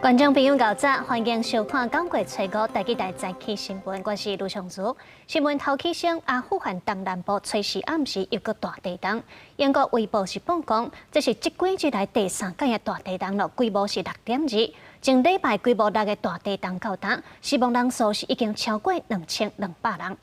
觀眾朋友𠢕早，歡迎收看九月初五台語台早起新聞，我是盧尚如。新聞頭起先，阿富汗東南部吹四暗時又閣大地動。英國衛報是報講，這是這幾日來第三擺的大地動囉，規模是6.2。前禮拜規模六的大地動到今，死亡人數是已經超過2200人。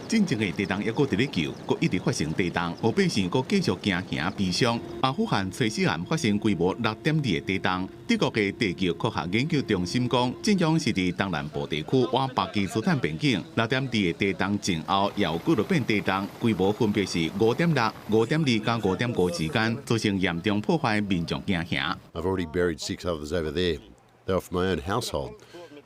進前的地動猶閣佇咧救，閣一直發生地動，予百姓閣繼續驚驚悲傷。阿富汗初四暗發生規模6.2的地動，德國的地球科學研究中心講，震央是佇東南部地區倚巴基斯坦邊境。6.2的地動前後又閣落變地動，規模分別是5.6、5.2佮5.5之間，造成嚴重破壞，民眾驚嚇。 I've already buried six others over there. They were from my own household.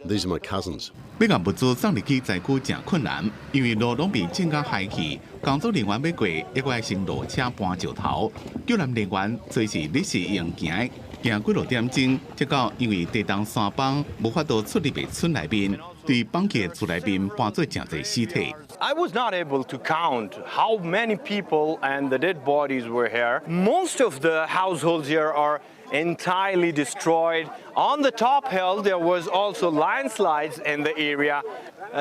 These are my cousins. 欲共物資送入去災區誠困難，因為路攏被震甲海去，工作人員欲過，猶閣愛先落車搬石頭。救援人員隨時咧是用行的，行幾落點鐘，才到因為地動山崩無法度出入的村內面，對崩去的厝內面搬做誠濟屍體。 I was not able to count how many people and the dead bodies were here. Most of the households here are entirely destroyed. On the top hill, there was also landslides in the area.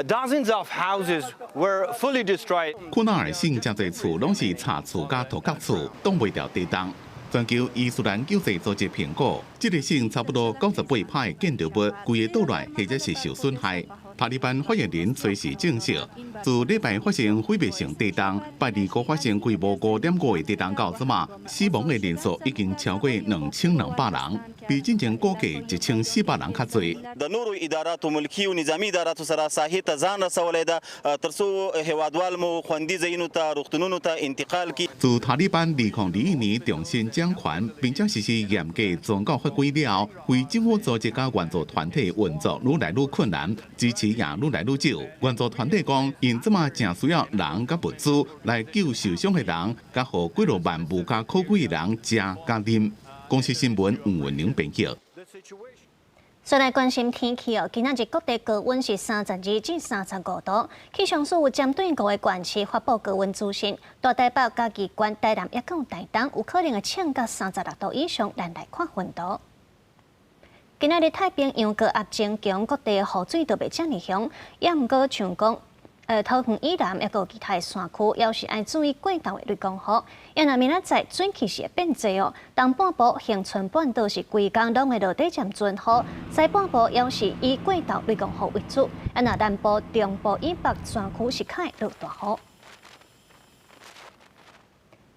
Dozens of houses were fully destroyed. 庫納爾省誠濟厝攏是柴厝佮土埆厝，擋袂牢地動。全球伊斯蘭救濟組織評估，這個省差不多98%的建築物規个倒落來，或者是受損害。塔利班發言人隨時證實，自禮拜發生毀滅性地動，拜二閣發生規模5.5的地動到這馬，死亡的人數已經超過2200人，比之前估計1400人較濟。 د نورو اداراتو ملکي او نظامي اداراتو سره ساحې ته ځان رسولی ده ترڅو هیوادوال مو خوندي ځایونو ته روغتونونو ته انتقال کړي。自塔利班2021年重新掌權，並且實施嚴格宗教法規了後，非政府組織佮援助團體運作愈來愈困難，支持也愈來愈少。援助團體講，𪜶這馬誠需要人佮物資來救受傷的人，佮予幾若萬無家可歸的人食佮啉。公視新聞吳文玲編輯。再來關心天氣哦，今仔日各地高溫是32至35度。氣象署有針對五個縣市發布高溫資訊，大台北、嘉義縣、台南抑閣有台東，有可能會衝到36度以上，咱來看溫度。今仔日太平洋高壓增強，各地雨水都袂遮爾凶，抑毋過像講，桃園以南抑閣有其他的山區，猶是愛注意過晝的雷公雨。抑若明仔載水氣是會變濟哦，東半部、恆春半島是規工攏會落底漸陣雨，西半部猶是以過晝雷公雨為主。啊，若南部、中部以北山區是較會落大雨。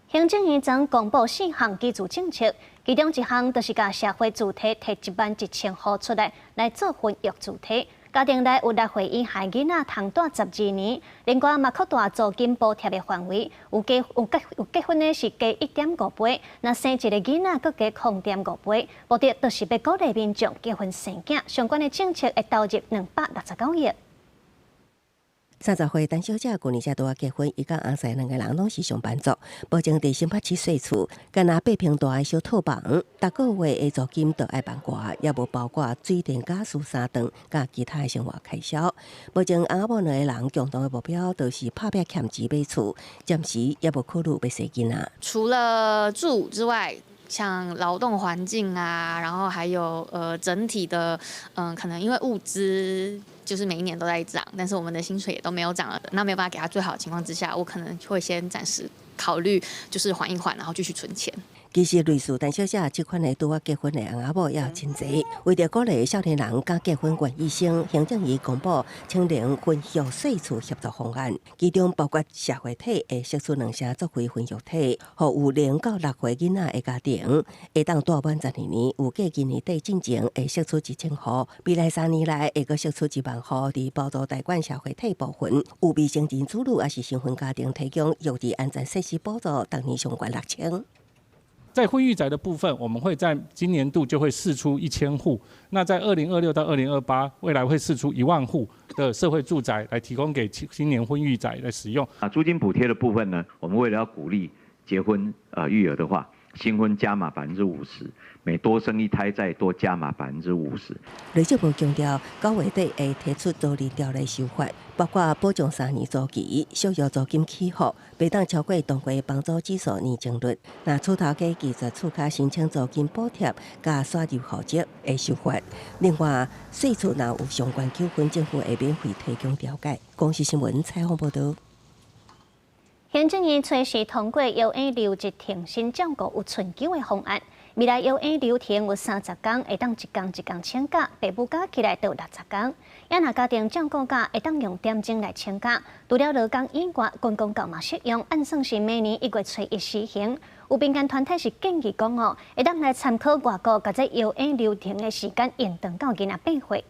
行政院昨公布四項居住政策，其中一項就是共社會住宅提1萬1千戶出來，來做婚育住宅。家庭內有六歲以下囡仔通蹛12年，另外嘛擴大租金補貼的範圍，有結有結有結婚的是加1.5倍，若生一个囡仔閣加0.5倍，目的就是欲鼓勵民眾結婚生囝。相關的政策會投入269億。30歲陳小姐舊年才拄仔結婚，伊佮翁婿兩个人攏是上班族，目前佇新北市細厝，干焦8坪大的小套房，逐个月的租金就愛萬外，猶無包括水電、家私、三頓佮其他的生活開銷。目前翁仔某兩个人共同的目標就是拍拚欠錢買厝，暫時猶無考慮欲生囡仔。除了住之外，像勞動環境啊，然後還有整體的，可能因為物資就是每一年都在漲，但是我們的薪水也都沒有漲了，那沒有辦法給他最好的情況之下，我可能會先暫時考慮，就是緩一緩，然後繼續存錢。其實類似陳小姐這款的拄仔結婚的翁仔某也有真濟，為著鼓勵少年人敢結婚願意生，行政院公布青年婚育細厝協助方案，其中包括社會體會釋出兩成作為婚育體，予有0到6歲囡仔的家庭，會當蹛滿12年，預計今年底進前會釋出1000戶，未來3年內會閣釋出1萬戶，佇包租代管社會體部分，有未成年子女抑是新婚家庭提供育兒安全設施補助，逐年上懸6000。在婚育宅的部分，我們會在今年度就會釋出1000戶，那在2026到2028，未來會釋出1萬戶的社會住宅來提供給青年婚育宅來使用。啊，租金補貼的部分呢，我們為了要鼓勵結婚育兒的話，新婚加碼50%，每多生一胎再多加碼50%。內政部強調，9月底會提出租賃條例修法，包括保障3年租期、續約租金起伏，袂當超過當月房租指數年增率。若厝頭家拒絕厝跤申請租金補貼，佮徙入戶籍會受罰。另外，稅厝若有相關糾紛，政府會免費提供調解。公視新聞採訪報導。行政院隨時通過育嬰留職停薪照顧有春秋的方案，未來育嬰留停有30工，會當一工一工請假，爸母加起來就60工。也若家庭照顧假會當用點鐘來請假，除了勞工以外，軍公教嘛適用，按算是明年1月初1施行。有民間團體是建議講哦，會當來參考外國，共這育嬰留停的時間延長到囡仔8歲。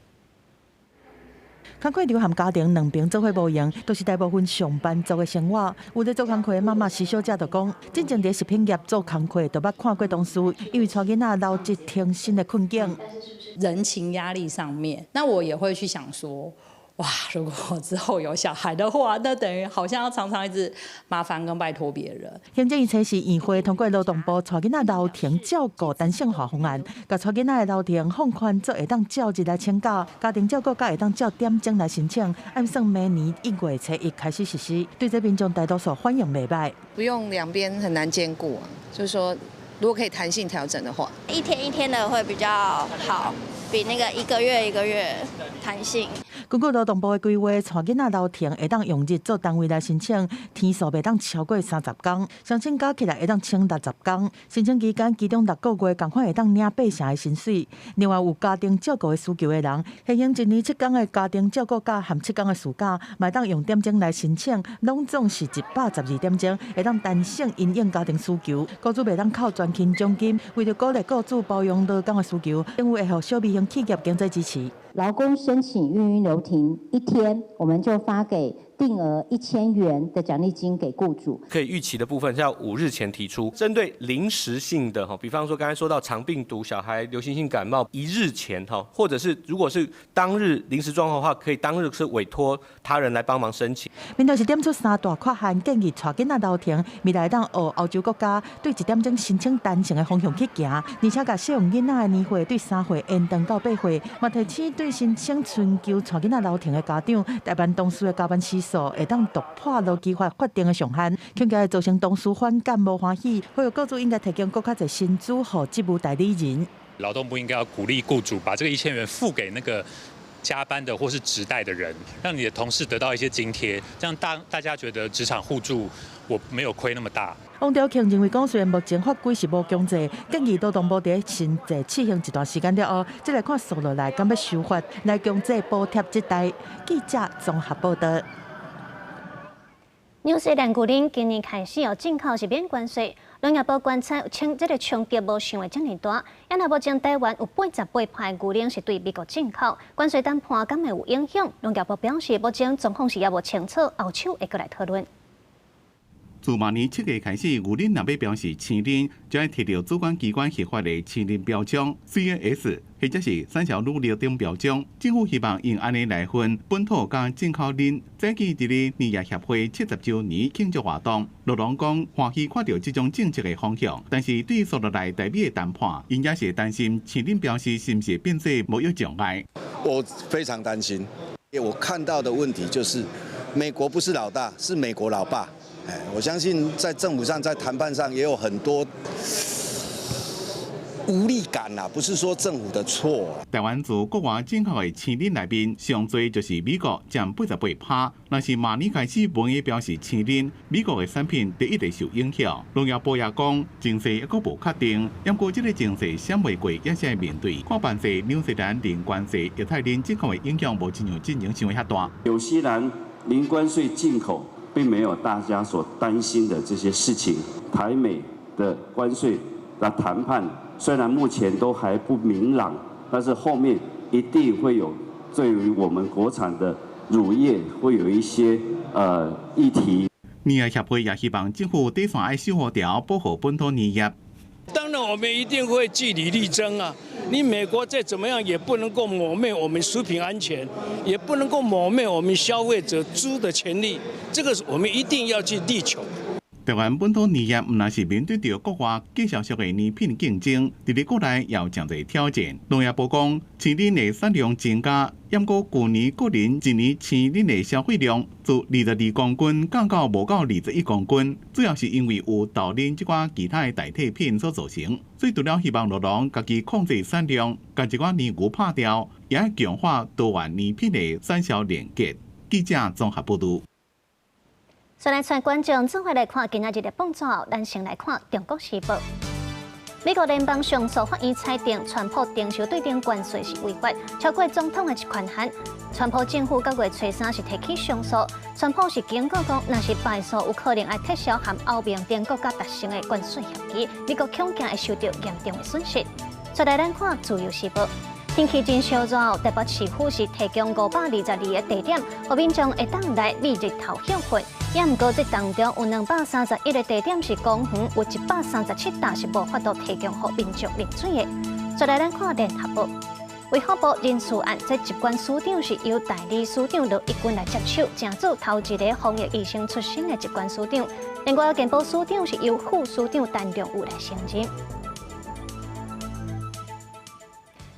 工課場和家庭兩邊做伙無閒，都是大部分上班族的生活。有咧做工課的媽媽施小姐就講，進前佇食品業做工課，就捌看過同事因為帶囡仔留職停薪的困境。人情壓力上面，那我也會去想說，哇，如果之後有小孩的話，那等於好像要常常一直麻煩跟拜託別人。行政院初時院會通過勞動部帶囡仔留停照顧彈性化方案，共帶囡仔的留停放寬做會當照日來請假，家庭照顧假會當照點鐘來申請，按算明年1月初1開始實施。對這民眾大多數反應袂䆀。不用兩邊很難兼顧啊，就是說如果可以彈性調整的話，一天一天的會比較好，比那個一個月一個月彈性。根據勞動部的規劃，帶囡仔留停會當用日做單位來申請，天數袂當超過30工，申請加起來會當請60工。申請期間，其中6個月仝款會當領八成的薪水。另外，有家庭照顧的需求的人，現行一年7工的家庭照顧假和7工的事假，嘛會當用點鐘來申請，攏總是112點鐘，會當彈性因應家庭需求。雇主袂當扣全勤獎金，為著鼓勵雇主包容勞工的需求，政府會予小微型企業經濟支持。勞工申請育嬰留停一天，我們就發給定額1000元的獎勵金給雇主。可以預期的部分是要5日前提出，針對臨時性的哈，比方說剛才說到腸病毒、小孩流行性感冒，1日前哈，或者是如果是當日臨時狀況的話，可以當日是委託他人來幫忙申請。面對是點出三大缺陷，建議帶囡仔留停，未來當學歐洲國家對1點鐘申請彈性的方向去行，而且共適用囡仔的年歲對3歲延長到8歲，嘛提醒對申請春秋帶囡仔留停的家長，代辦同事的加班時數會當突破勞基法法定的上限，恐驚會造成同事反感無歡喜，呼籲雇主應該提供閣較濟薪資予職務代理人。勞動部應該要鼓勵雇主把這個1000元付給那個加班的或是職代的人，讓你的同事得到一些津貼，這樣大家覺得職場互助，我沒有虧那麼大。王兆慶認為講，雖然目前法規是無強制，建議勞動部佇新制試行一段時間了後，再來看續落來敢欲修法來強制補貼職代。記者綜合報道。紐西蘭牛奶今年開始哦進口是免關稅，農業部觀察衝這個衝擊無想的遮爾大，也若目前台灣有88%的牛奶是對美國進口，關稅談判敢會有影響？農業部表示，目前狀況是猶無清楚，後手會閣來討論。自明年7月開始，牛奶若欲標示青奶，就愛提著主管機關核發的青奶標章 CAS，或者是產銷履歷等標章。政府希望用按呢來分本土佮進口奶。早起佇咧乳業協會70週年慶祝活動，羅龍講歡喜看著這種政策的方向，但是對續落來台美的談判，𪜶也是擔心青奶標示是毋是變做貿易障礙。我非常擔心，我看到的問題就是，美國不是老大，是美國老爸。哎，我相信在政府上，在談判上也有很多無力感啦，不是說政府的錯。台灣自國外進口的青奶內面，上濟就是美國佔88%。若是明年開始無愛標示青奶，美國的產品第一個受影響。農業部也講，情勢猶閣無確定，毋過這個情勢閃袂過，也是愛面對。看辦稅紐西蘭零關稅，液態奶進口的影響無親像進前想的遐大。紐西蘭零關稅進口，並沒有大家所擔心的這些事情。台美的關稅的談判雖然目前都還不明朗，但是後面一定會有對於我們國產的乳業會有一些議題。乳業協會也希望政府底線愛守予牢，保護本土乳業。當然，我們一定會據理力爭啊！你美國再怎麼樣，也不能夠抹滅我們食品安全，也不能夠抹滅我們消費者豬的權利。這個是我們一定要去力求。台灣本土奶業毋但是面對著國外價俗的奶品競爭，佇咧國內也有誠濟挑戰。農業部講，鮮奶的產量增加，毋過舊年國人一年鮮奶的消費量自22公斤降到無夠21公斤，主要是因為有豆奶這寡其他的代替品所造成。所以除了希望酪農家己控制產量，共這寡奶牛拍掉，也愛強化多元奶品的產銷連結。記者綜合報導。再來帶觀眾做伙來看今仔日的報紙，咱先來看《中國時報》。美國聯邦上訴法院裁定，川普徵收對等關稅是違法，超過總統的權限。川普政府九月初三是提起上訴，川普是警告講，若是敗訴，有可能愛撤銷和歐盟等國家達成的關稅協議，美國恐驚會受到嚴重的損失。再來咱看《自由時報》。天氣真燒熱，台北市府是提供522個地點，予民眾會當來避日頭歇睏。也毋過這當中有231個地點是公園，有137搭是無法度提供予民眾啉水的。再來咱看聯合報，衛福部人事案，這疾管署長是由代理署長羅一鈞來接手，成做頭一个防疫醫生出身的疾管署長。另外，健保署長是由副署長陳良宇來承任。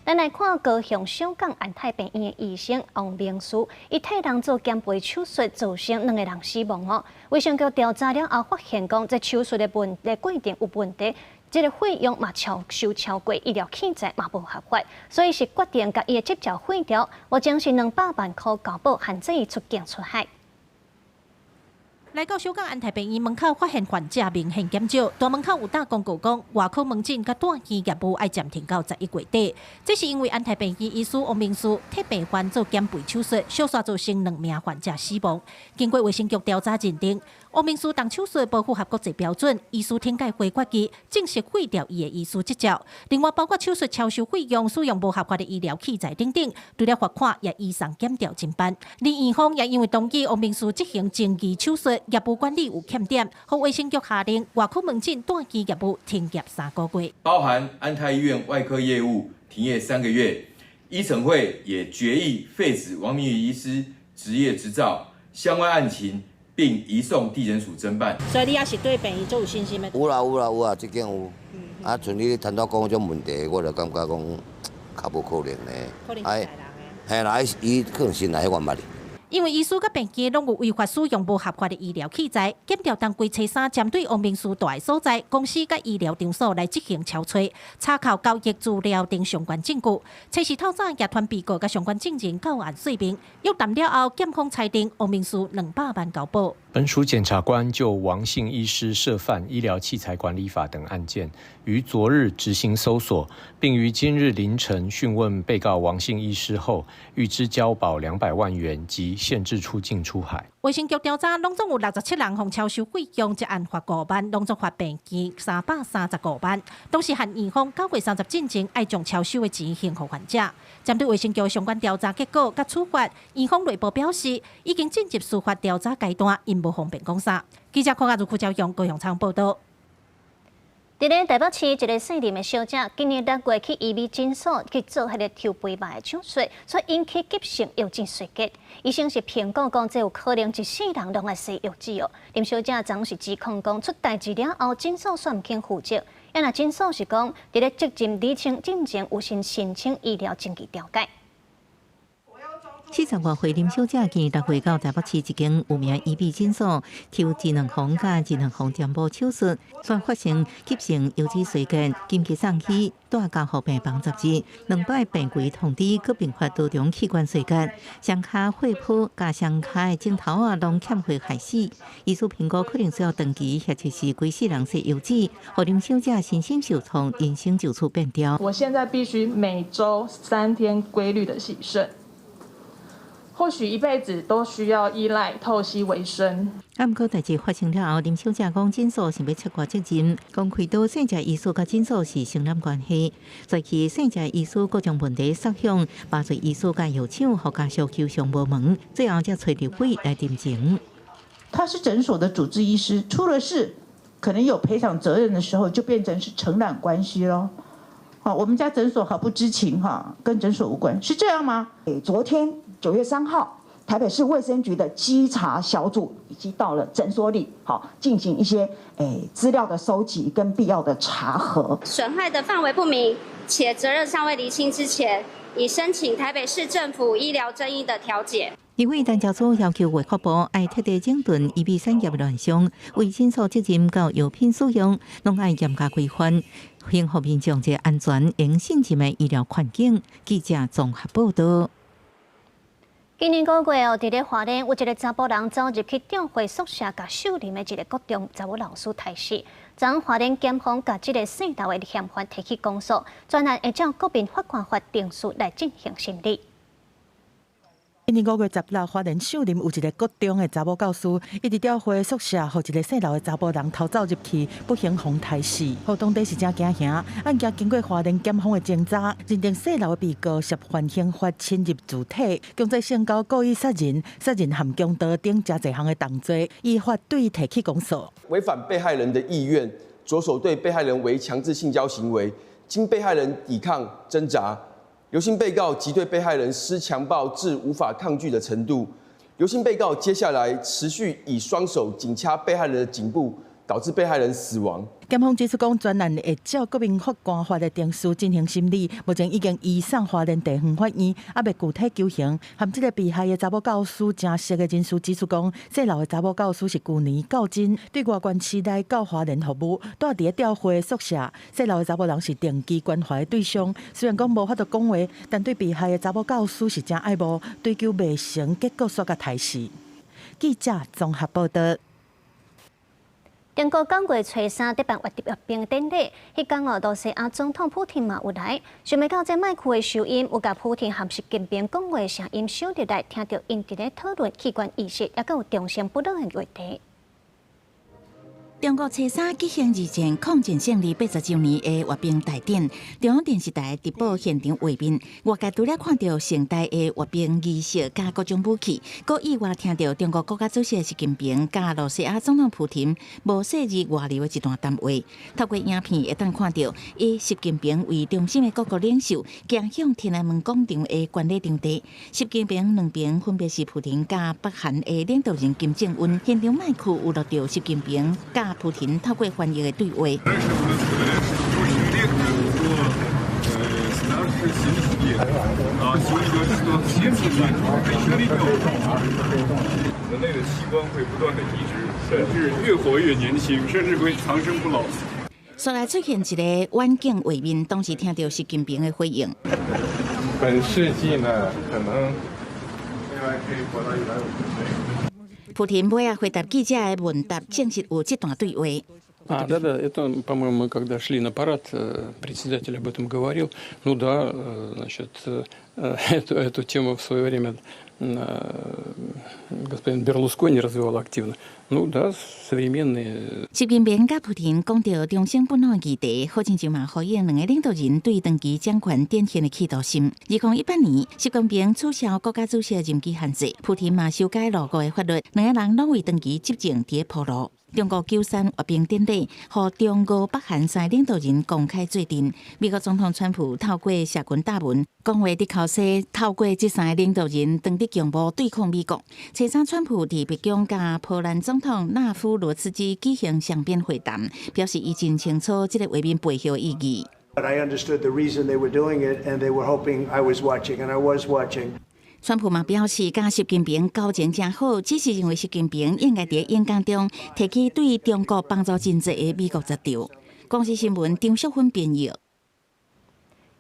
咱來看高雄小港安泰病院的醫生王明書，伊替人做減肥手術，造成兩個人死亡哦。衛生局調查了後，發現講這手術的問的過程有問題，這个費用嘛超收超過，醫療器材嘛無合法，所以是決定共伊的執照廢掉，目前是200萬箍交保，限制伊出境出海。來到小港安泰病院門口，發現患者明顯減少。大門口有貼公告講，外科門診佮住院業務愛暫停到11月底。這是因為安泰病院醫師王明書替病患做減肥手術，小煞造成兩名患者死亡。經過衛生局調查認定，王明書動手術無符合國際標準，醫師懲戒會決議正式廢掉伊的醫師執照。另外，包括手術超收費用、使用無合法的醫療器材等等，除了罰款，也移送檢調偵辦。而院方也因為同意王明書執行爭議手術，業務管理有欠點，予衛生局下令外科門診住院業務停業3個月，包含安泰醫院外科業務停業3個月。醫審會也決議廢止王明宇醫師執業執照，相關案情並移送地檢署偵辦。所以你也是對病院足有信心的？有啦有啦有啊，這間有。啊，像你談到講這種問題，我就感覺講較無可能咧。可能是害人的。嘿啦，伊可能是來我捌的。因為醫師佮病院攏有違法使用無合法的醫療器材，檢調當規初三針對王明書蹛的所在、公司佮醫療場所來執行抄揣，查扣交易資料等相關證據。初四透早也傳被告佮相關證人到案說明，約談了後，檢方裁定王明書200萬交保。本署檢察官就王姓醫師涉犯醫療器材管理法等案件，於昨日執行搜索，並於今日凌晨訊問被告王姓醫師後，諭知交保200萬元及限制出境出海。衛生局調查，攏總有67人予超收費用，一案罰5萬，攏總罰病院335萬。同時，限院方9月30進前愛將超收的錢還予患者。針對衛生局相關調查結果佮處罰，院方內部表示已經進入司法調查階段，𪜶無方便講啥。記者鄺亞如、柯昭雄、高雄倉報道。佇咧台北市一个姓林的小姐，今年6月去醫美診所去做彼个抽肥肉的手術，所以引起急性腰子衰竭。醫生是評估講，這有可能一世人攏愛洗腰子哦。林小姐昨是指控講出代誌了後，診所煞毋肯負責。啊若診所是講，佇咧責任釐清進前有先申請醫療證據調解。40外歲林小姐今年6月到台北市一間有名醫美診所抽脂肪佮脂肪填補手術，煞發生急性腰子衰竭，緊急送去蹛加護病房10日，兩擺病危通知，閣併發多重器官衰竭，雙跤血泡佮雙跤的指頭仔攏欠血壞死。醫師評估可能需要長期或者是規世人洗腰子，予林小姐身心受創，人生就此變調。我現在必須每週3天規律的洗腎。或許一輩子都需要依賴透析為生。啊，毋過代誌發生了後，林小姐講診所想欲切割責任，講開刀生食醫師佮診所是承攬關係，在去生食醫師各種問題設想，麻醉醫師佮藥廠予家屬求償無門，最後才揣立委來陳情。他是診所的主治醫師，出了事可能有賠償責任的時候，就變成是承攬關係咯。好，我們家診所毫不知情哈，跟診所無關，是這樣嗎？昨天9月3號，台北市衛生局的稽查小組已經到了診所裡，好進行一些資料的收集跟必要的查核。損害的範圍不明且責任尚未釐清之前，已申請台北市政府醫療爭議的調解。因為陳教授要求衛福部愛徹底整頓醫美產業亂象，為診所責任到藥品使用，攏愛嚴格規範，恢復民眾一個安全、用信任的醫療環境。記者綜合報道。今年5月哦，佇咧花蓮有一個查埔人走入去長會宿舍，共秀林的一個國中查某老師刣死。昨昏花蓮檢方共這个姓劉的嫌犯提起公訴，專案會照國民法官法程序來進行審理。今年5月16，花蓮秀林有一個國中的查某教師，伊佇調會宿舍，予一个姓劉的查埔人偷走入去，不幸予刣死。予當地是誠驚嚇。案件經過花蓮檢方的偵查，認定姓劉的被告涉犯刑法侵入自體、強制性交、故意殺人、殺人含強盜等誠濟項的重罪，依法對提起公訴。違反被害人的意願，着手對被害人為強制性交行為，經被害人抵抗掙扎。劉姓被告即對被害人施強暴至無法抗拒的程度。劉姓被告接下來持續以雙手緊掐被害人的頸部，導致被害人死亡。檢方指出，講專案會照國民法官法的程序進行審理，目前已經移送花蓮地方法院，猶未具體求刑。和這个被害的查某教師誠熟的人士指出，講姓劉的查某教師是舊年到今對外縣市來到花蓮服務，蹛佇咧調會宿舍。姓劉的查某人是定期關懷的對象，雖然講無法度講話，但對被害的查某教師是誠愛慕，追求未成，結果煞共刣死。記者綜合報道。中國9月初三舉辦閱兵典禮，彼工哦，羅西亞總統普廷嘛有來，想袂到這麥克的收音有共普廷和習近平講話聲音收入來，聽著𪜶佇咧討論器官移植，猶閣有長生不老的話題。中國初三舉行二戰抗戰勝利80週年的閱兵大典，中央電視台直播現場畫面，外界除了看著盛大的閱兵儀式佮各種武器，閣意外聽著中國國家主席習近平佮羅西亞總統普廷無細膩外流的一段談話。透過影片會當看著，以習近平為中心的各國領袖行向天安門廣場的觀禮場地。習近平兩邊分別是普廷佮北韓的領導人金正恩，現場麥克有錄著習近平佮普廷透過翻譯的對話。人類的器官會不斷的移植，甚至越活越年輕，甚至會長生不老。紲來出現一個遠景畫面，當時聽著習近平的回應。本世紀呢，可能另外可以活到150歲。普廷尾仔回答記者的問答，證實有這段對話。 А, да, да, это, по-моему, мы когда шли на парад, председатель об этом говорил. Ну да, значит, эту тему в свое время господин Берлускони развивал активно. Ну да, современные. 習近平佮普廷講著長生不老的議題，好親像嘛呼應兩个領導人對長期掌權展現的企圖心。2018年，習近平取消國家主席任期限制，普廷嘛修改內閣的法律，兩个人攏為長期執政佇咧鋪路。中國9·3閱兵典禮，予中俄北韓三个領導人公開做陣。美國總統川普透過社群貼文，講話的口說透過這三个領導人當佇共謀對抗美國。初三，川普佇白宮佮波蘭總統納夫羅茨基舉行雙邊會談，表示伊真清楚這个畫面背後意義。 But I understood the reason they were doing it, and they were hoping I was watching, and I was watching. 川普嘛表示，佮習近平交情誠好，只是認為習近平應該佇演講中提起對中國幫助真濟的美國十條。公視新聞張淑芬編譯。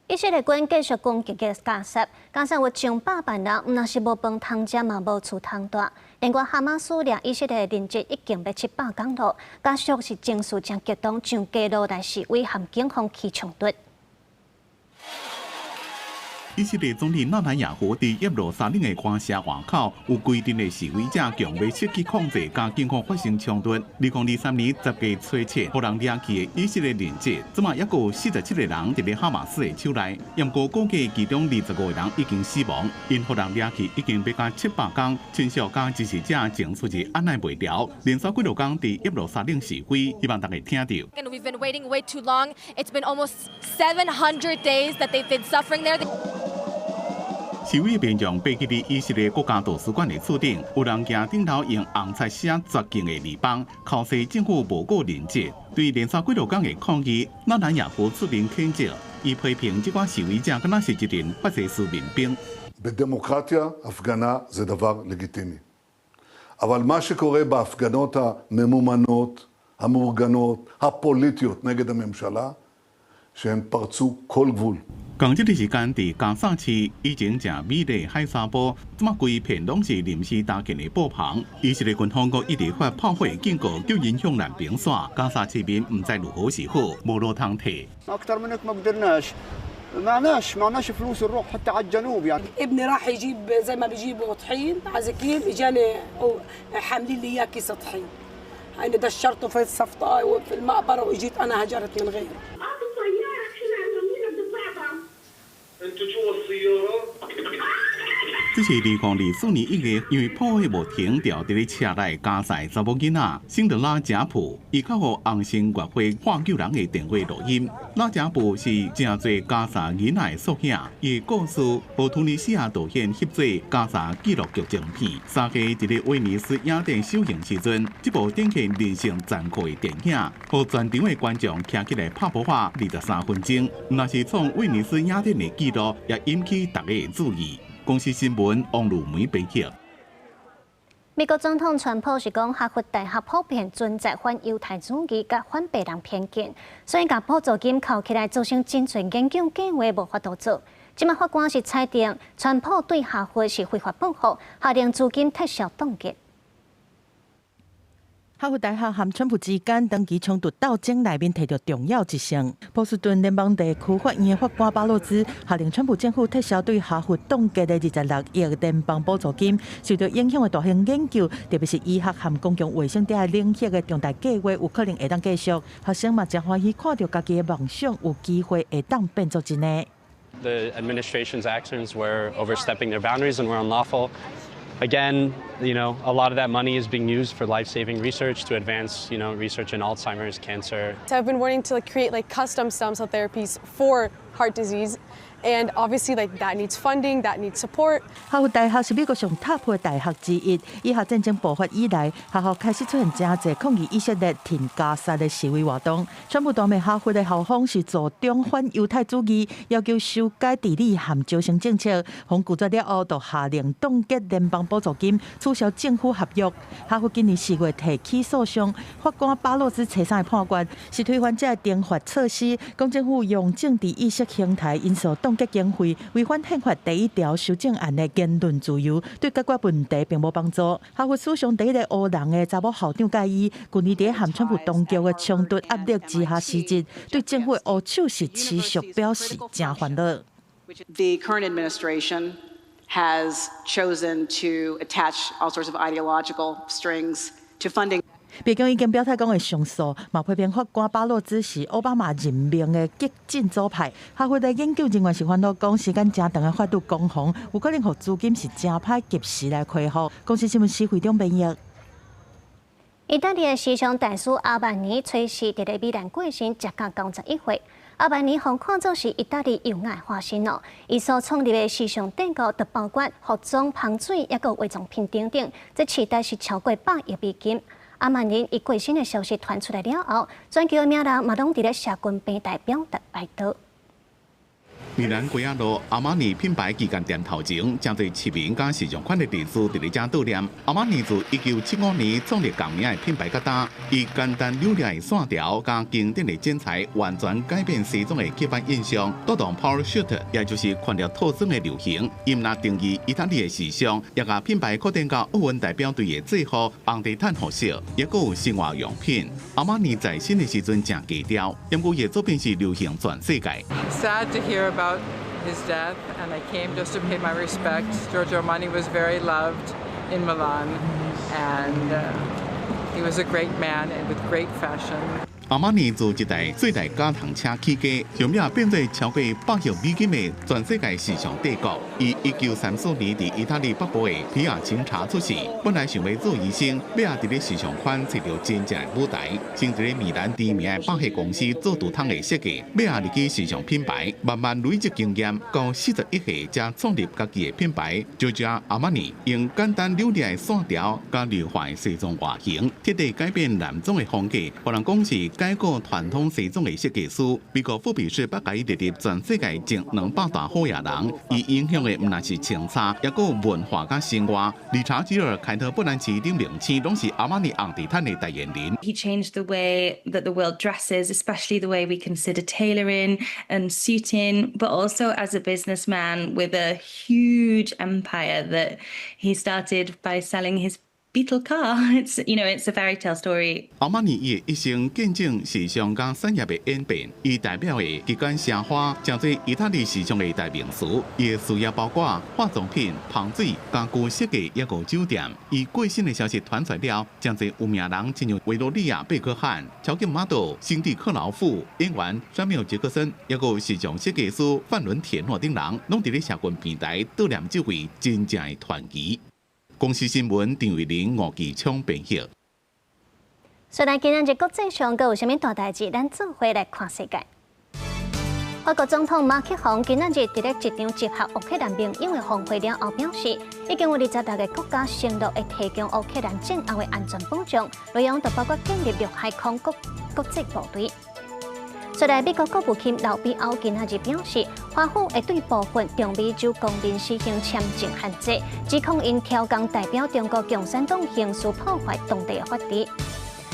以色列軍繼續攻擊加薩，加薩有上百萬人，毋但是無飯通食，嘛無厝通蹛。另外，哈馬斯掠以色列人質已經欲700工囉，家屬是情緒誠激動，上街路來示威，和警方起衝突。以色列總理納坦雅胡佇耶路撒冷的官舍外口，有規陣的示威者強欲失去控制，佮警方發生衝突。2023年10月初7，予人掠去的以色列人質，這馬猶閣有47個人佇咧哈馬斯的手內。毋過估計其中25個人已經死亡，𪜶予人掠去已經欲到700工，親屬佮支持者情緒是按捺袂牢，連續幾落工佇耶路撒冷示威，希望大家聽著。 And we've been waiting way too long. It's been almost 700 days that they've been suffering there. 示威民眾爬去以色列國家圖書館的厝頂，有人行頂頭用紅漆寫絕境的字板，剾洗政府無顧人質。對連續幾落工的抗議，納坦雅胡出面譴責，伊批評這寡示威者敢若是一群法西斯民兵。 בדמוקרטיה הפגנה זה דבר לגיטימי. אבל מה שקורה בהפגנות הממומנות, המאורגנות, הפוליטיות נגד הממשלה, שהן פרצו כל גבול. 仝這個時間，佇加薩市以前誠美麗海沙埔，這馬規片攏是臨時搭建的布棚。以色列軍方閣一直發炮火警告，叫𪜶向南邊徙。加薩市民毋知如何是好，無路通退。 أكثر من هيك ما قدرناش معناش معناش فلوس نروح حتى على الجنوب يعني. ابني راح يجيب زي ما بيجيبوا طحين عزكيل، اجاني حاملين لي اياه كيس طحين. انا دشرته في الصفطه وفي المقبره واجيت انا هجرت من غيره. انتوا جوا السياره. 這是2024年1月，因為炮火無停，牢佇咧車內加薩查某囡仔聖德拉賈普，伊敲予紅新月會喊救人的電話錄音。拉賈普是誠濟加薩囡仔的縮影，伊的故事予突尼西亞導演翕做加薩紀錄劇情片。3月佇咧威尼斯影展首映時陣，這部展現人性殘酷的電影，予全場的觀眾徛起來拍噗仔23分鐘。若是創威尼斯影展的紀錄，也引起大家的注意。公視新聞王如梅編輯。美國總統川普是講，哈佛大學普遍存在反猶太主義佮反白人偏見，所以共補助金扣起來，造成真濟研究計劃無法度做。這馬法官是裁定，川普對哈佛是非法報復，下令資金撤銷凍結。哈佛大學和川普之間長期衝突鬥爭內面提著重要一勝。波士頓聯邦地區法院的法官巴洛茲下令川普政府撤銷對哈佛凍結的26億聯邦補助金。受到影響的大型研究，特別是醫學和公共衛生這領域的重大計劃，有可能會當繼續。學生嘛誠歡喜看著家己的夢想有機會會當變做真的。 The administration's actions were overstepping their boundaries and were unlawful. Again, a lot of that money is being used for life-saving research to advance research in Alzheimer's, cancer. So I've been wanting to like create like custom stem cell therapies for heart disease, and obviously like that needs funding, that needs support. 哈佛大學是美國上 top 的大學之一。以哈戰爭爆發以來，學校開始出現誠濟抗議以色列挺加薩的示威活動。川普大罵哈佛的校方是助長反猶太主義，要求修改治理和招生政策。予拒絕了後，就下令凍結聯邦補助金，取消政府合約。哈佛今年4月提起訴訟，法官巴洛茲初三的判決是推翻這个懲罰措施，講政府用政治意識形態因素凍結經費，違反憲法第一條修正案的言論自由，對解決問題並無幫助。哈佛史上第一个黑人的查某校長蓋伊，去年佇和川普當局的衝突壓力之下辭職，對政府的烏手是持續表示誠煩惱。 The current administration has chosen to attach all sorts of ideological strings to funding. 白宮已經表態講會上訴，嘛批評法官巴洛茲是奧巴馬任命的激進左派。哈佛的研究人員是煩惱講，時間誠長的法律攻防，有可能予資金是誠歹及時來恢復。公視新聞施惠中編譯。意大利的時尚大師阿曼尼初四佇咧米蘭過身，時甲91歲。阿曼尼予看做是意大利優雅的化身哦。伊所創立的時尚帝國，就包括服裝、香水，抑閣化妝品等等，這市值是超過100億美金。阿曼尼伊過身的消息傳出來了後，全球的名人嘛攏佇咧社群平台表達哀悼。米蘭街仔路阿瑪尼品牌旗艦店頭前，誠濟市民佮時尚圈的人士佇咧遮悼念。阿瑪尼自1975年創立仝名的品牌，到今，以簡單扭練的線條佮經典的剪裁，完全改變西裝的刻板印象，帶動 Power Suit，也就是權力套裝的流行。伊毋但定義意大利的時尚，也共品牌擴展到奧運代表隊的制服、紅地毯服飾，抑閣有生活用品。阿瑪尼在生的時陣誠低調，毋過伊的作品是流行全世界。 Sad to hear about his death, and I came just to pay my respects. Giorgio Armani was very loved in Milan, and he was a great man and with great fashion. 阿瑪尼自一台細台加糖車起家，後尾變做超過100億美金的全世界時尚帝國。伊1934年佇意大利北部的皮亞琴察出世，本來想欲做醫生，尾仔佇咧時尚圈揣著真正的舞台，先佇咧米蘭知名的百貨公司做櫥窗的設計，尾仔入去時尚品牌，慢慢累積經驗，到41歲才創立家己的品牌，Giorgio 阿瑪尼，用簡單流利的線條佮流化的西裝外形，徹底改變男裝的風格，予人講是改革傳統西裝的設計師。美國富比士百家列入全世界前200大好額人，伊影響的毋但是穿衫，抑閣有文化佮生活。理查吉爾、凱特·布蘭奇等明星，攏是阿瑪尼紅地毯的代言人。 He changed the way that the world dresses, especially the way we consider tailoring and suiting, but also as a businessman with a huge empire that he started by selling his Beetle car. It's you know, it's a fairy tale story. 阿瑪尼伊的一生見證時尚佮產業的演變，伊代表的極簡奢華，成做意大利時尚的代名詞。伊的事業包括化妝品、香水、家具設計，抑閣酒店。伊過身的消息傳出來了，誠濟有名人，親像維多利亞貝克漢、超級模特辛蒂克勞夫、演員山繆傑克森，抑閣時尚設計師范倫鐵諾等人，攏佇咧社群平台悼念這位真正的傳奇。公視新聞陳慧玲、吳繼聰編譯。所以今仔日國際上閣有啥物大代誌？咱做伙來看世界。法國總統馬克宏今仔日佇咧一場集合烏克蘭盟友的峰會了後表示，已經有26個國家承諾會提供烏克蘭戰後的安全保障，內容就包括建立陸海空國國際部隊。所來，美國國務卿勞比歐今仔日表示，華府會對部分中美洲公民實行簽證限制，指控𪜶挑工代表中國共產黨行事破壞當地的法治。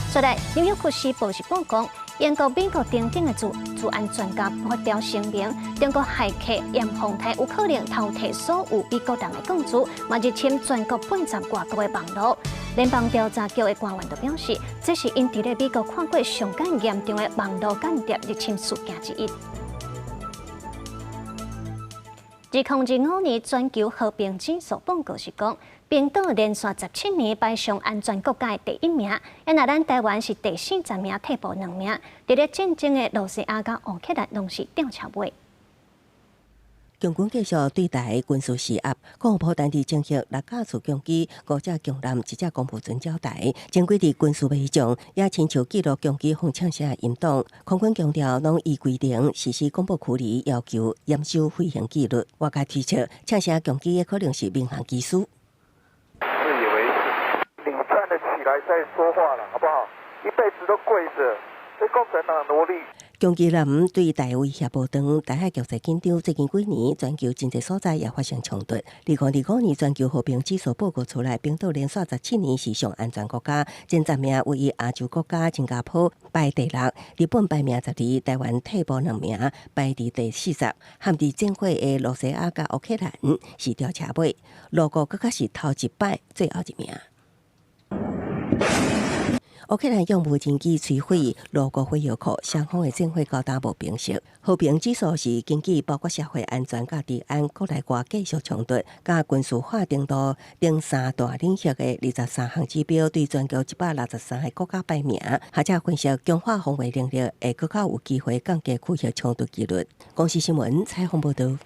所來，紐約時報是報講，英國、美國等等的資安專家發表聲明，中國駭客閻洪泰有可能偷提所有美國人的個資，嘛入侵全國80外國的網路。聯邦調查局的官員就表示，這是𪜶佇咧美國看過上蓋嚴重的網路間諜入侵事件之一。2025年全球和平指數報告是講，冰島連續17年排上安全國家的第一名，啊若咱台灣是第40名，退步2名。佇咧戰爭的羅西亞佮烏克蘭攏是吊車尾。共軍繼續對台軍事施壓，國防部單日偵緝六架次共機、五隻強艦、一隻公報船繞台，前幾日軍事飛將也親手記錄共機放槍聲音檔。空軍強調，攏依規定實施廣播距離要求，嚴守飛行紀律。外界推測，槍聲共機可能是民航機師。自以為是，你站得起來再說話了，好不好？一輩子都跪着，被共產黨奴隸。共機艦對台威脅無斷，台海局勢緊張。最近幾年，全球真濟所在也發生衝突。2025年全球和平指數報告出來，冰島連續17年是上安全國家，前10名位於亞洲國家新加坡排第六，日本排名12，台灣退步2名，排佇第40。陷佇戰火的羅西亞佮烏克蘭是吊車尾，俄國閣較是頭一擺最後一名。烏克蘭用無人機摧毀俄國火藥庫，雙方的戰火到今無平息。和平指數是根據包括社會安全佮治安、國內外繼續衝突、佮軍事化程度等三大領域的23項指標，對全球163個國家排名。學者分析，強化防衛能力會閣較有機會降低區域衝突幾率。公視新聞採訪報導。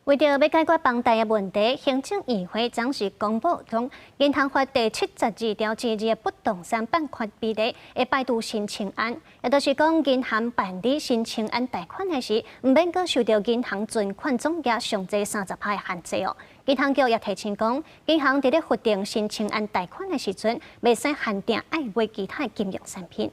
為著欲解決房貸的問題，行政院會昨時公布講，銀行法第72條之2的不動產辦決比例會排除申請案，也就是講，銀行辦理申請案貸款的時，毋免閣受著銀行存款總額上濟30%的限制哦。銀行局也提醒講，銀行佇咧核定申請案貸款的時陣，袂使限定愛買其他的金融產品。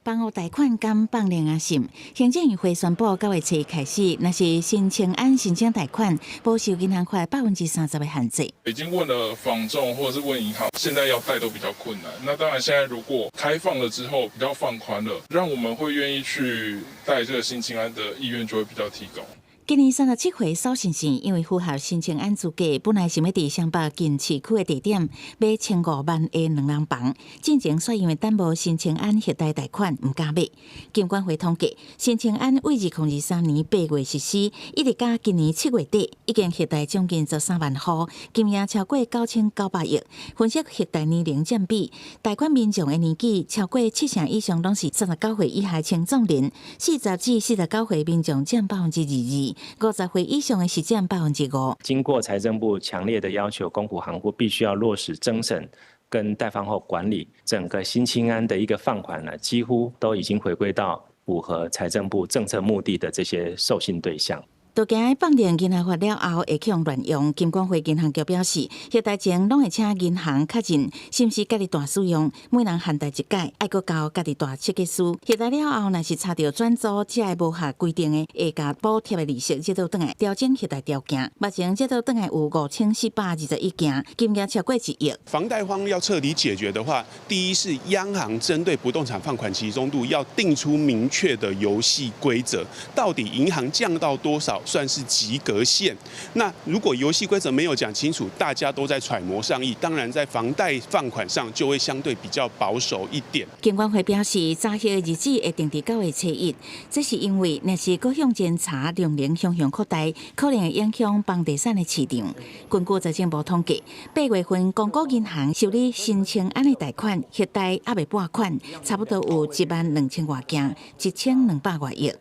房屋貸款敢放領仔心？行政院會宣布九月初開始，若是申請案申請貸款，無受銀行法30%的限制。已經問了房仲或者是問銀行，現在要貸都比較困難。那當然，現在如果開放了之後，比較放寬了，讓我們會願意去貸這個新青安的意願就會比較提高。今年37歲蘇先生因為符合新青安資格，本來想欲佇雙北近市區的地點買1500萬的兩人房，進前卻因為等無新青安核貸貸款，毋敢買。金管會統計，新青安為2023年8月實施，一直到今年7月底，已經核貸將近13萬戶，金額超過9900億。分析核貸年齡佔比，貸款民眾的年紀超過七成以上，攏是39歲以下青壯年，40至49歲民眾佔22%。50歲以上的是佔5%。經過財政部強烈的要求，公股行庫必須要落實偵審跟貸放後管理，整個新青安的一個放款呢，幾乎都已經回歸到符合財政部政策目的的這些授信對象。都驚放定銀行法了後會去予亂用，金管會銀行局表示，核貸前攏會請銀行確認是毋是家己代使用，每人限貸一擺，愛閣交家己代設計師。核貸了後，若是查著轉租這个無合規定的，會共補貼的利息折倒轉來調整核貸條件。目前折倒轉來有5421件，金額超過1億。房貸荒要徹底解決的話，第一是央行針對不動產放款集中度要定出明確的遊戲規則，到底銀行降到多少算是及格線？那如果遊戲規則沒有講清楚，大家都在揣摩上意，當然在房貸放款上就會相對比較保守一點。金管會表示，查核的日子會定佇9月初1，這是因為若是閣向前查量能向向擴大，可能會影響房地產的市場。根據財政部統計，8月份公股銀行受理新青安的貸款，核貸猶未撥款，差不多有1萬2千外件，1200外億。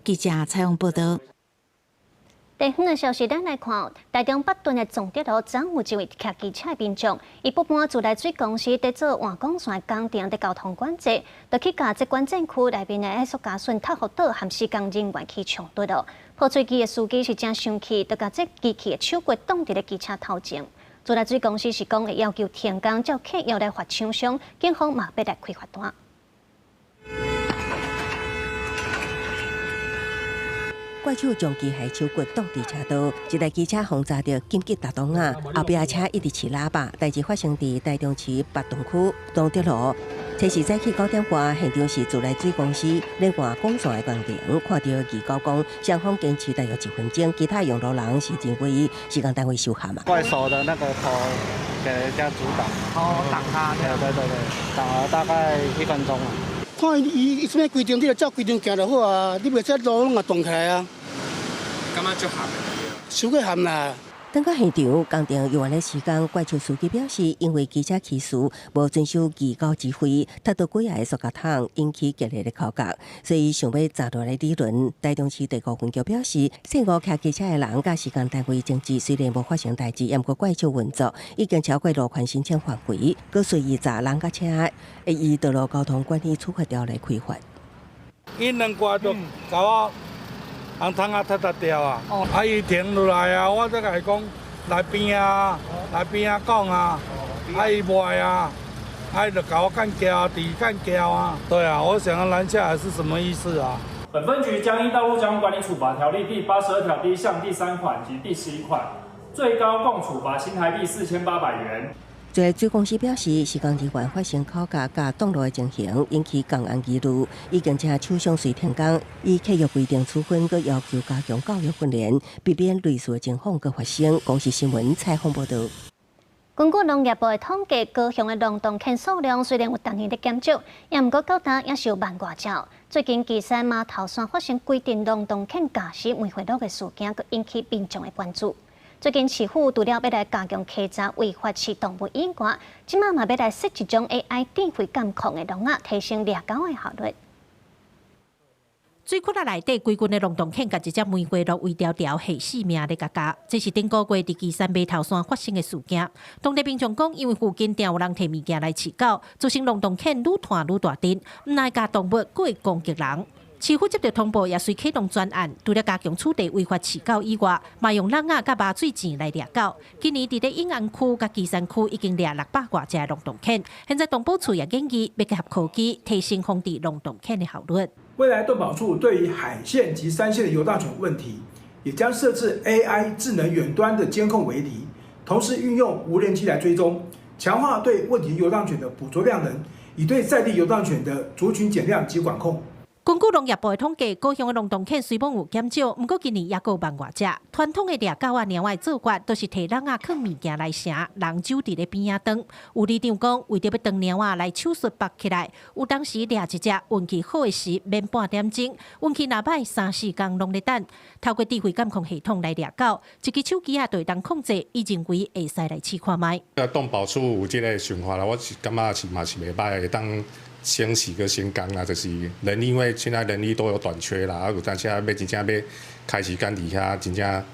記者採訪報道。地方的消息，咱來看，台中北屯的總德路，昨有一位騎機車的民眾，伊不滿自來水公司佇做換管線工程的交通管制，就去共這管制區內面的塑膠筍拓福島和施工人員起衝突囉。破碎機的司機是真生氣，就共這機器的手骨擋佇咧機車頭前。自來水公司是講會要求停工，照契約來罰廠商，警方嘛欲來開罰單。怪手將機械手骨擋佇車道，一台機車予砸著緊急踏檔仔，後壁車一直飼喇叭。代誌發生佇台中市北屯區東德路。這是早起9點外，現場是自來水公司咧換管線的工程，看著預告講雙方堅持大約1分鐘，其他用路人是認為施工單位受害嘛。怪手的那個頭給人家阻擋，哦，擋他，對對對對，擋了大概1分鐘。看伊伊啥物規定，你就照規定行就好啊！你袂使路攏也斷起來啊！感覺足鹹的？傷過鹹啦！等到現場工程用完的時間，怪手司機表示，因為機車騎士無遵守機構指揮，踢到幾仔个塑膠桶，引起激烈的口角，所以想欲砸落來理論。台中市第五分局表示，姓吳騎機車的人佮施工單位爭執，雖然無發生代誌，毋過怪手運作已經超過路權申請範圍，閣隨意砸人佮車，會依道路交通管理處罰條例開罰。𪜶兩掛就共我紅窗仔踢踢掉啊！啊，伊停落來啊，我才共伊講來邊啊，來邊仔講啊，啊伊無愛啊，啊伊就共我幹譙，佇幹譙啊。對啊，我想要攔下來是什麼意思啊？本分局將依《道路交通管理處罰條例》第82條第一項第3款及第11款，最高共處罰新台幣4800元。自來水公司表示，施工人員發生口角佮擋路的情形，引起工安疑慮，已經請廠商隨停工，依契約規定處分，閣要求加強教育訓練，避免類似的情況閣發生。公視新聞採訪報導。根據農業部的統計，高雄的龍洞犬數量雖然有逐年咧減少，也毋過到今也是有萬外隻。最近旗山饅頭山發生規陣龍洞犬咬死梅花鹿的事件，閣引起民眾的關注。最近市府除了欲來加強稽查違法飼動物以外，這擺嘛欲來設一種 AI 智慧監控的籠仔，提升獵狗的效率。水窟仔內底規群的龍洞犬，共一隻梅花鹿圍牢牢，下死命咧共咬。這是頂個月佇旗山饅頭山發生的事件。當地民眾講，因為附近定有人提物件來飼狗，造成龍洞犬愈湠愈大陣，毋但咬動物，閣會攻擊人。市府接著通報，也隨啟動專案，除了加強取締違法飼狗以外，嘛用籠仔佮麻醉糋來掠狗。今年佇咧永安區佮旗山區已經掠600外隻龍洞犬。現在動保處也建議欲結合科技，提升防治龍洞犬的效率。未來動保處對於海線及山線的遊蕩犬問題，也將設置 AI 智能遠端的監控圍籬，同時運用無人機來追蹤，強化對問題遊蕩犬的捕捉量能，以對在地遊蕩犬的族群減量及管控。根據農業部的統計，高雄的龍洞犬雖罔有減少，毋過今年猶閣有萬外隻。傳統的掠狗仔、貓仔的做法，都是提籠仔囥物件來城，人守佇咧邊仔擋。有里長講，為著欲擋貓仔來手術縛起來，有當時掠一隻運氣好的時免半點鐘，運氣若䆀三四工攏咧等。透過智慧監控系統來掠狗，一支手機仔就會當控制，伊認為會使來試看覓。啊，動保處有這个想法啦，我是感覺是嘛是袂䆀，會當省時閣省工啦，就是人力，因為現在人力都有短缺啦，啊有當時啊欲真正欲開時間佇遐，真正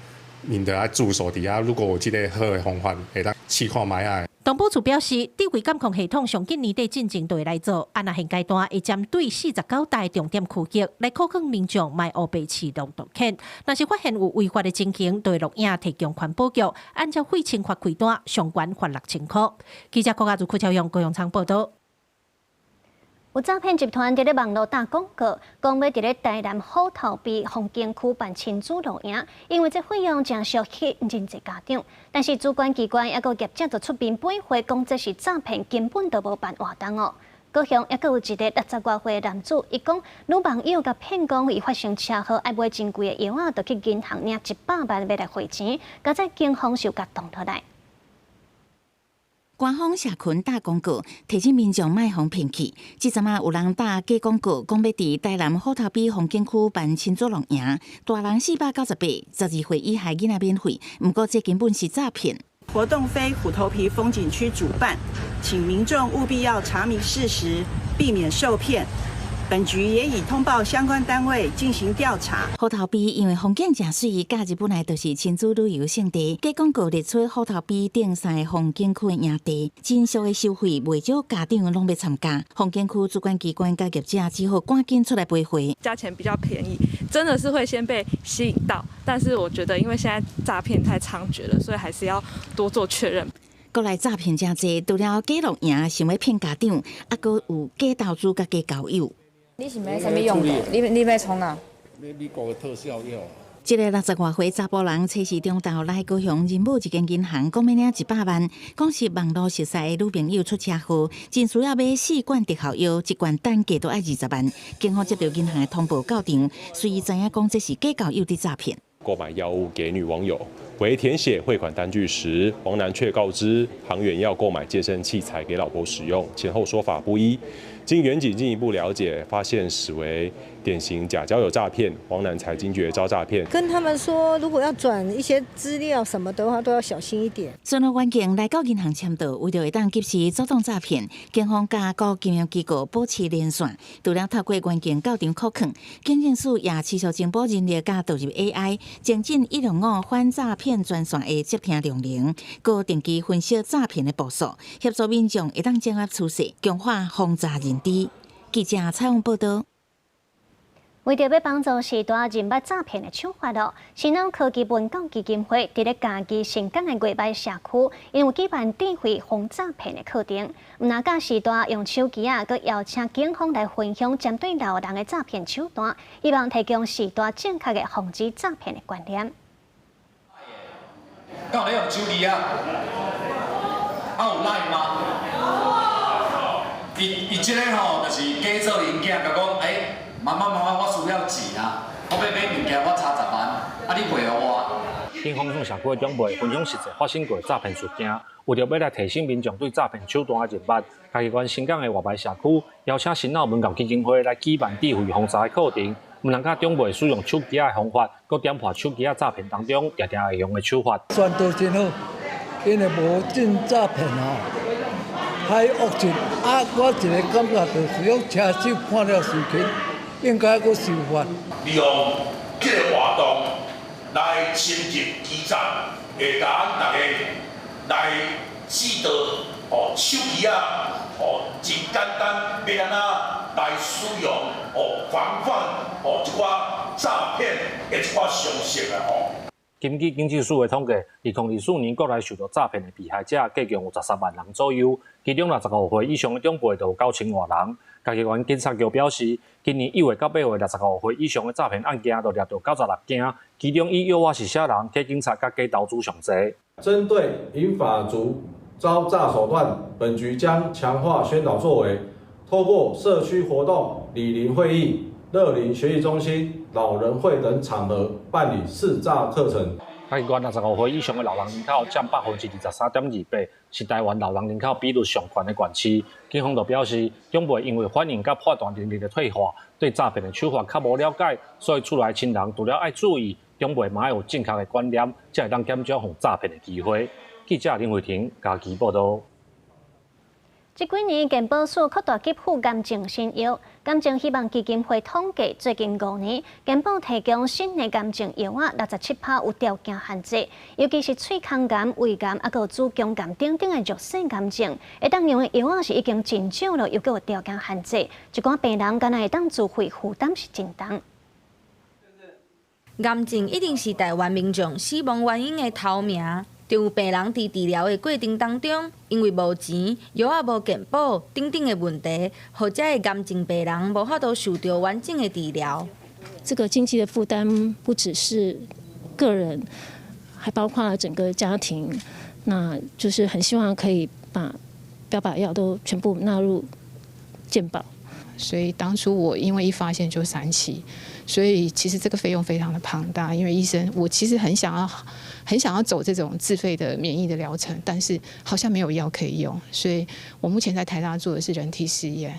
𪜶著愛駐守佇遐。如果有這个好的方法，會當試看覓仔。動保處表示，智慧監控系統上緊年底進前就會來做，啊若現階段會針對49大重點區域來考勸民眾莫烏白飼浪蕩犬。若是發現有違法的情形，就會錄影提供環保局，按照廢清罰開單，相關罰6000箍。記者郭家如、柯超勇、高雄場報導。有詐騙集團佇咧網路打廣告，講欲佇咧台南虎頭埤風景區辦親子露營，因為這費用誠俗吸引真濟家長。但是主管機關抑閣業者就出面駁回，講這是詐騙，根本就無辦活動哦。高雄抑閣有一個60外歲的男子，伊講女網友共騙講伊發生車禍，愛買真貴的藥仔，就去銀行領100萬欲來匯錢，佳哉警方就共擋落來。官方社群打廣告，提醒民眾莫予騙去。這陣仔有人打假廣告，講欲佇台南虎頭埤風景區辦親子露營，大人498，12歲以下囡仔免費。毋過這根本是詐騙。活動非虎頭埤風景區主辦，請民眾務必要查明事實，避免受騙。本局也已通報相關單位進行調查。虎頭埤因為風景誠媠，假日本來就是親子旅遊勝地。假廣告列出虎頭埤頂三个風景區的營地，真俗的收費，袂少家長攏欲參加。風景區主管機關佮業者只好趕緊出來賠回。價錢比較便宜，真的是會先被吸引到。但是我覺得，因為現在詐騙太猖獗了，所以還是要多做確認。國內詐騙誠濟，除了假露營想欲騙家長，猶閣有假投資佮假交友。你是買啥物用的？你欲創啥？買美國的特效藥。這个60外歲查埔人，初四中晝來高雄仁武一間銀行，講欲領100萬，講是網路熟似的女朋友出車禍，真需要買四罐特效藥，一罐單價都愛20萬。警方接到銀行的通報到場，隨伊知影講這是假交友的詐騙。購買藥物給女網友，為填寫匯款單據時，王男卻告知行員要購買健身器材給老婆使用，前後說法不一。經員警進一步了解，發現實為典型假交友詐騙，王男才驚覺遭詐騙。跟他們說，如果要轉一些資料什麼的話，都要小心一點。巡邏員警來到銀行簽到，為著會當及時阻擋詐騙，警方佮各金融機構保持連線，除了透過員警到場扣勸，警政署也持續增補人力，佮導入 AI，精進165反詐騙專線的接聽量能，閣定期分析詐騙的步數，協助民眾會當掌握趨勢，強化防詐認知。記者採訪報導。為著欲幫助序大認捌詐騙的手法咯，新腦科技文教基金會佇咧嘉義盛港的月崁社區，𪜶有舉辦智慧防詐騙的課程，毋但教序大用手機仔，閣邀請警方來分享針對老人的詐騙手段，希望提供序大正確的防止詐騙的觀念。敢有咧用手機啊？啊有 LINE 嗎？伊伊這个吼，就是假做𪜶囝，共講，欸，媽媽媽媽，我需要錢啊，我欲買物件，我差10萬，啊你匯予我。警方向社區的長輩分享實際發生過詐騙事件，為著欲來提醒民眾對詐騙手段的認捌，嘉義縣盛港的外崁社區邀請新腦文教基金會來舉辦智慧防詐的課程，毋但教長輩使用手機的方法，閣點破手機仔詐騙當中常常會用的手法。宣導真好，因為無進詐騙吼。太惡質啊！我一个感覺就是講車手看了生氣，應該閣受罰。利用這个活動來深入基層，會共大家來指導哦，手機仔哦，真簡單，欲按怎來使用哦，防範哦一寡詐騙的一寡常識啊吼。根據警政署的統計，2024年國內受到詐騙的被害者，計共有13萬人左右，其中65歲以上的長輩就有9000外人。嘉義縣警察局表示，今年1月到8月，65歲以上的詐騙案件就掠著96件，其中以藥仔是啥人、假警察佮假投資上濟。針對銀髮族遭詐手段，本局將強化宣導作為，透過社區活動、里鄰會議、樂齡學習中心、老人會等場合辦理識詐課程。嘉義縣65歲以上的老人人口佔23.28%，是台灣老人人口比率上懸的縣市。警方就表示，長輩因為反應佮判斷能力的退化，對詐騙的手法較無了解，所以厝內親人除了愛注意，長輩嘛愛有正確的觀念，才會當減少予詐騙的機會。記者林慧婷嘉義報導。這幾年健保署擴大給付癌症新藥，癌症希望基金會統計，最近5年健保提供新的癌症藥仔，67%有條件限制，尤其是喙腔癌、胃癌、抑閣子宮癌等等的弱勢癌症，會當用的藥仔是已經真少了，又閣有條件限制，一寡病人敢若會當自費負擔是真重。癌症一定是台灣民眾死亡原因的頭名。就有病人佇治療的過程當中，因為無錢、藥仔無健保等等的問題，予遮的癌症病人無法度受著完整的治療。這個經濟的負擔不只是個人，還包括了整個家庭。那就是很希望可以把標靶藥都全部納入健保。所以當初我因為一發現就三期，所以其實這個費用非常的龐大。因為醫生，我其實很想要，很想要走這種自費的免疫的療程，但是好像沒有藥可以用。所以我目前在台大做的是人體試驗。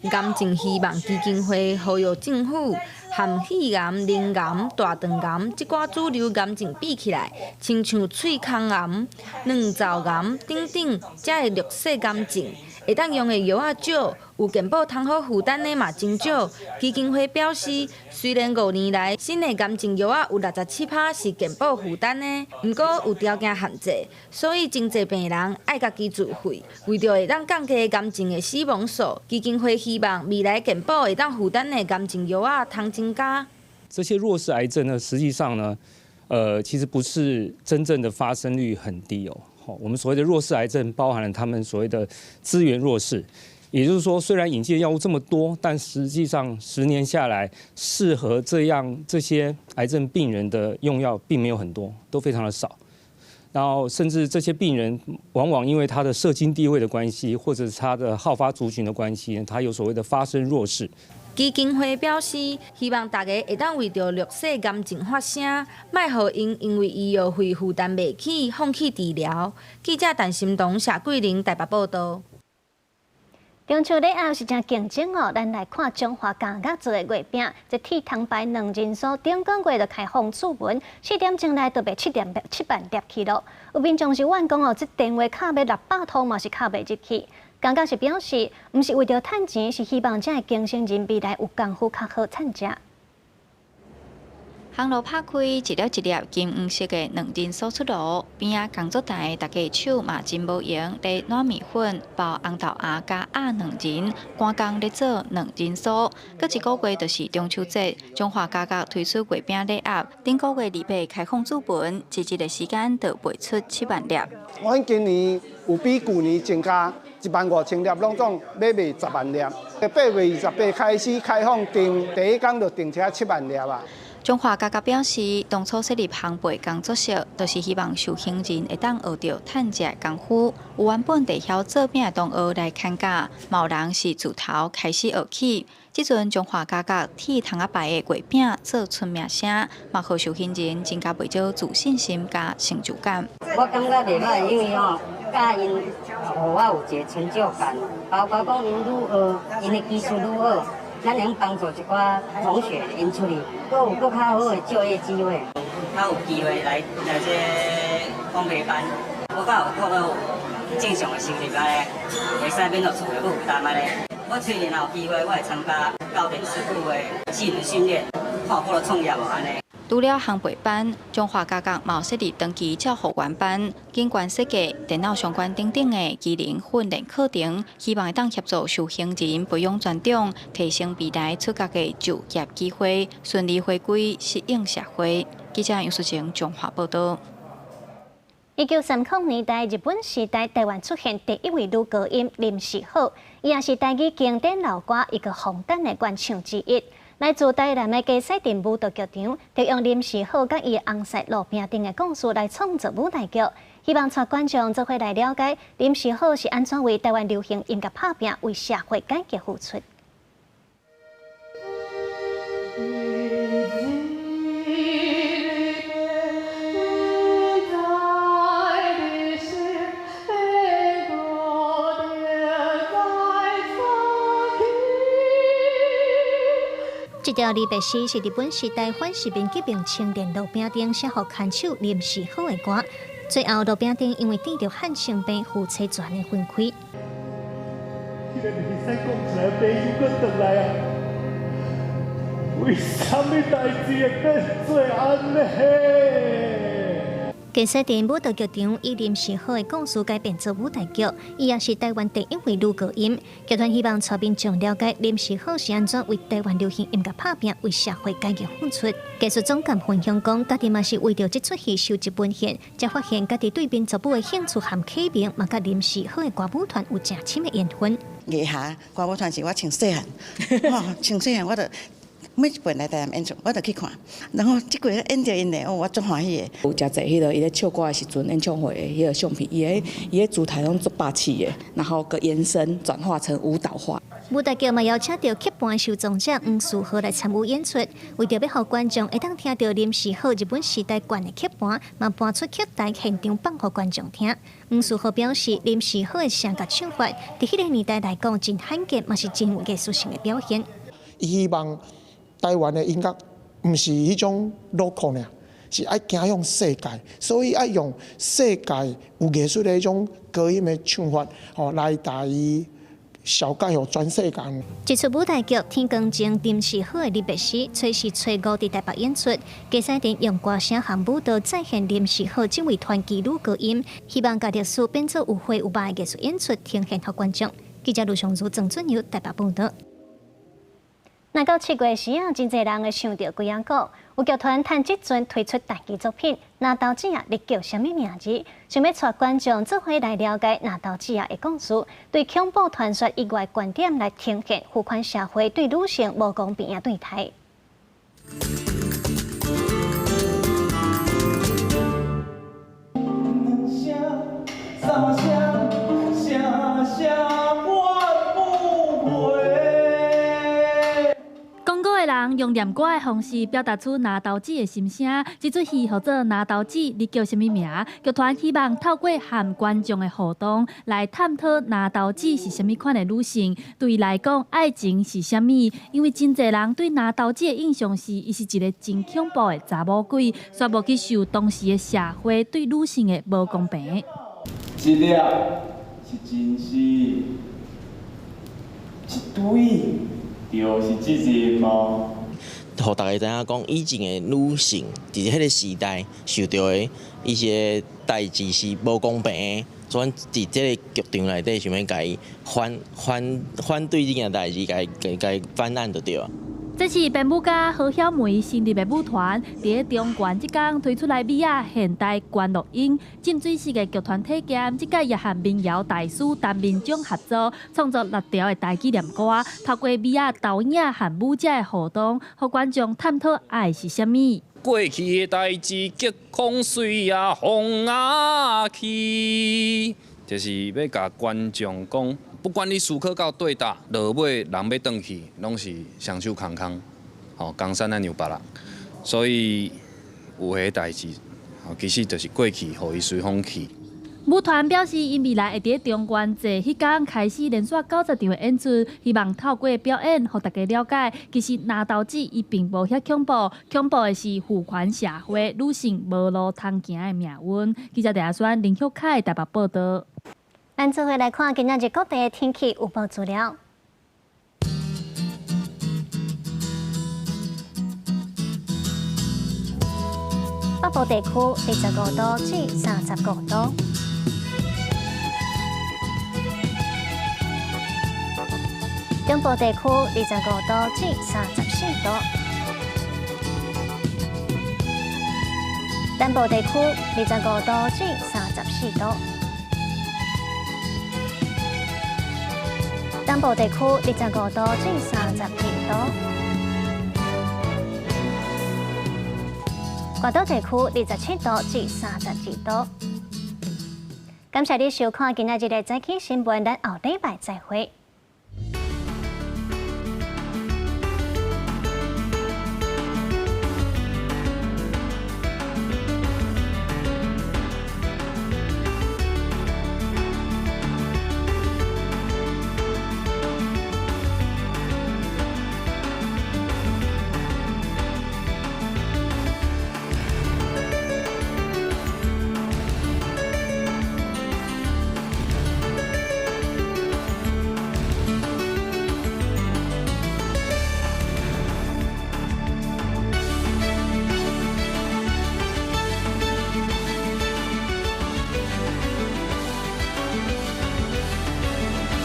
癌症希望基金會呼籲政府，和肺癌、淋癌、大腸癌這寡主流癌症比起來，親像喙腔癌、卵巢癌等等，遮的弱勢癌症，會當用的藥仔少，有健保通好負擔的嘛真少。基金會表示，雖然5年來新的癌症藥仔有67%是健保負擔的，毋過有條件限制，所以真濟病人愛家己自費。為著會當降低癌症的死亡數，基金會希望未來健保會當負擔的癌症藥仔通增加。這些弱勢癌症呢，實際上呢，其實不是真正的發生率很低哦。我們所謂的弱勢癌症，包含了他們所謂的資源弱勢，也就是說，雖然引進藥物這麼多，但實際上10年下來，適合這樣這些癌症病人的用藥並沒有很多，都非常的少。然後，甚至這些病人往往因為他的社經地位的關係，或者是他的好發族群的關係，他有所謂的發生弱勢。基金會表示，希望大家會當為著弱勢癌症發聲，莫予𪜶因為醫藥費負擔袂起，放棄治療。記者陳心彤、謝桂玲台北報導。中秋禮盒是誠競爭哦，咱來看彰化家家做的月餅，這鐵通牌卵仁酥，頂個月就開放注文，4點鐘內就賣7.7萬粒去囉。有民眾是怨講哦，這電話敲欲600通嘛是敲袂入去。家家是表示，毋是為著趁錢，是希望遮的更生人未來有工夫較好趁食。烘爐拍開，一粒一粒金黃色的卵仁酥出爐，邊仔工作台，大家手嘛真無閒，咧滗麵粉、包紅豆餡、佮壓卵仁，趕工咧做卵仁酥。閣一個月就是中秋節，彰化家家推出月餅禮盒，頂個月二八開放注文，一日的時間就賣出7萬粒。阮今年有比舊年增加1萬5千粒，攏總欲賣10萬粒。8月28開始開放訂，第一工就訂車7萬粒啊。彰化家家表示，當初設立烘焙工作室，就是希望受刑人會當學著趁食功夫。有原本就曉做餅的同學來參加，嘛有人是自頭開始學起。這陣彰化家家鐵窗仔牌的月餅做出名聲，嘛予受刑人增加袂少自信心佮成就感。我感覺袂䆀，因為吼教𪜶，予我有一個成就感，包括講𪜶愈學，𪜶的技術愈好。咱能幫助一寡同學𪜶出去，閣有閣較好的就業機會。較有機會來來這個烘焙班，我較有透過正常的收入按呢，會使免予厝的負擔按呢。我雖然有機會，我會參加教練師傅的技能訓練，看有法度創業無按呢。除了烘焙班，彰化家家嘛有設立長期照護員班、景觀設計、電腦相關等等的技能訓練課程，希望會當協助受刑人培養專長，提升未來出獄的就業機會，順利回歸適應社會。記者楊淑晴彰化報導。1930年代日本時代，台灣出現第一位女高音林時好，伊也是台語經典老歌一個紅燈的原唱之一。來自台南的嘉西鎮舞蹈劇場，就用林時好佮伊翁婿路平鎮的故事來創作舞台劇，希望帶觀眾做伙來了解林時好是按怎為台灣流行音樂拍拚，為社會改革付出。條離別詩是日本時代反殖民革命青年盧炳丁寫予牽手林時好的歌。最後，盧炳丁因為得著漢性病，夫妻全的分開。為啥物代誌會變做按呢？其實，佇舞蹈劇場以林時好的故事改編做舞台劇，伊也是台灣第一位女高音。劇團希望帶民眾了解林時好是按怎為台灣流行音樂拍拚，為社會改革付出。藝術總監分享講，家己嘛是為著這齣戲收集文獻，才發現家己對民族舞的興趣和啟蒙，嘛佮林時好的歌舞團有誠深的緣分。藝霞歌舞團是我從細漢，從細漢我就每一擺來台南演出，我就去看，然後這幾個演著𪜶的，哦，我足歡喜的。有誠濟彼個伊咧唱歌的時陣，演唱會的彼個相片，伊的姿態攏足霸氣的，然後閣延伸轉化成舞蹈化。舞台劇嘛邀請著曲盤收藏者黃樹豪來參與演出，為著欲予觀眾會當聽著林時好日本時代管的曲盤，嘛搬出曲台現場放予觀眾聽。黃樹豪表示，林時好的聲佮唱法，佇彼個年代來講真罕見，嘛是真有藝術性的表現。伊希望台灣的音樂毋是彼種 local 爾，是愛走向世界，所以愛用世界有藝術的彼種高音的唱法，吼來帶伊紹介予全世界。這齣舞台劇《天光前林時好的離別詩》，初四、初五佇台北演出。佳彩陣用歌聲和舞蹈再現林時好這位傳奇女高音，希望共歷史變做有血有肉的藝術演出，呈現予觀眾。記者盧尚如、鄭俊友台北報導。來到7月時啊，真濟人會想著龜仔股，有劇團趁這陣推出台語作品《拿刀子仔》，你叫啥物名字？想欲帶觀眾做伙來了解拿刀子仔的故事，對恐怖傳說以外觀點來呈現父權社會對女性無公平的對待。人用念歌的方式表達出拿刀子的心聲。這齣戲號做《拿刀子》，你叫啥物名？劇團希望透過和觀眾的互動，來探討拿刀子是啥物款的女性。對伊來講，愛情是啥物？因為真濟人對拿刀子的印象是，伊是一個真恐怖的查某鬼，煞無去受當時的社會對女性的無公平。一粒是真實，一堆就是責任哦。予大家知影講，以前的女性佇彼個時代受著的一些代誌是無公平的，所以佇這个劇場內底想欲共伊反對這件代誌，共伊翻案就對啊。這是編舞家何曉梅成立的舞團，佇咧中原這工推出來美仔現代觀樂音浸水式的劇團體驗，這擺也和民謠大師陳明章合作，創作6條的台語念歌，透過美仔導演和舞者的互動，予觀眾探討愛是啥物。過去的代誌，激風隨啊風啊去，就是欲共觀眾講。不管你思考到對佗，落尾人欲轉去，攏是雙手空空，吼，江山咱讓別人。所以有彼代誌，其實就是過去，予伊隨風去。舞團表示，𪜶未來會佇中原節彼工開始連續90場的演出，希望透過表演，予大家了解，其實拿刀子伊並無遐恐怖，恐怖的是父權社會女性無路通行的命運。記者鄭阿孫、林旭凱台北報導。咱做伙來看今仔日各地的天氣預報資料。北部地區25度至35度。中部地區25度至34度。南部地區25度至34度。東部地區25度至32度，外島地區27度至32度。感謝你收看今仔日的早起新聞，咱後禮拜再會。